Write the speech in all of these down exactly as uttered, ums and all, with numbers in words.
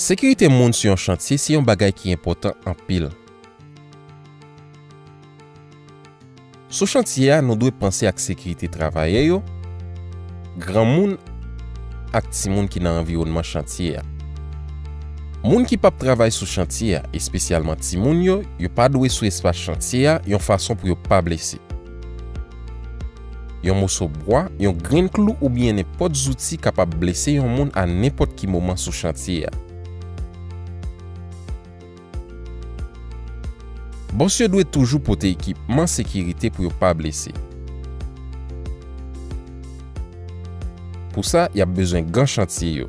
Sekirite moun sou yon chantye se yon bagay ki enpòtan anpil. Sou chantye a, nou dwe panse ak sekirite travayè yo, granmoun ak timoun ki nan anviwònman chantye a. Moun ki p ap travay sou chantye a, espesyalman timoun yo, yo pa dwe sou espas chantye a yon fason pou yo pa blese. Yon moso bwa, yon grenn klou oubyen nenpòt zouti kapab blese yon moun a nenpòt ki moman sou chantye a. Bòs yo dwe toujou pote ekipman sekirite pou yo pa blese. Pou sa, y ap bezwen gan chantye yo.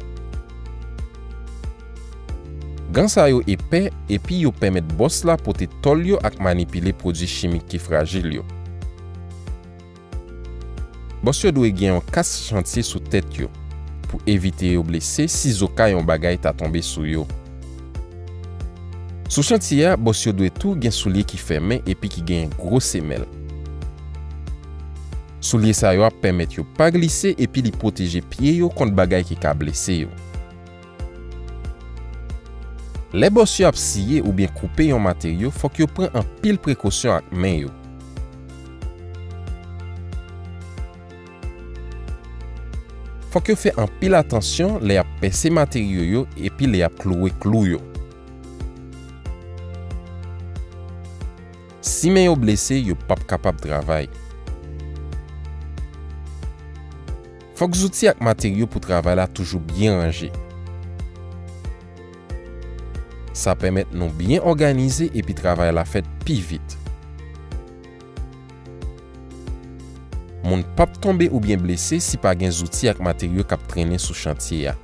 Gan sa yo epè epi yo pèmèt bòs la pote tòl yo ak manipile pwodui chimik ki frajil yo. Bòs yo dwe gen yon kas chantye sou tèt yo pou evite yo blese sizoka yon bagay ta tonbe sou yo. Sou chantye a, bòs yo dwe tou gen soulye ki fèmen epi ki gen gwo semèl. Soulye sa yo ap pèmèt yo pa glise epi li pwoteje pye yo kont bagay ki ka blese yo. Lè bòs yo ap siye oubyen koupe yon materyo, fòk yo pran anpil prekosyon ak men yo. Fòk yo fè anpil atansyon lè y ap pèse materyo yo epi lè y ap klouwe klou yo. Si men yo blese, yo p ap kapab travay. Fòk zouti ak materyo pou travay la toujou byen ranje. Sa pèmèt nou byen òganize epi travay la fèt pi vit. Moun p ap tonbe oubyen blese si pa gen zouti ak materyo k ap trennen sou chantye a.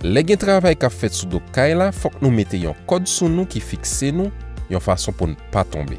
Lè gen travay k ap fèt sou do kay la, fòk nou mete yon kòd sou nou ki fikse nou yon fason pou n pa tonbe.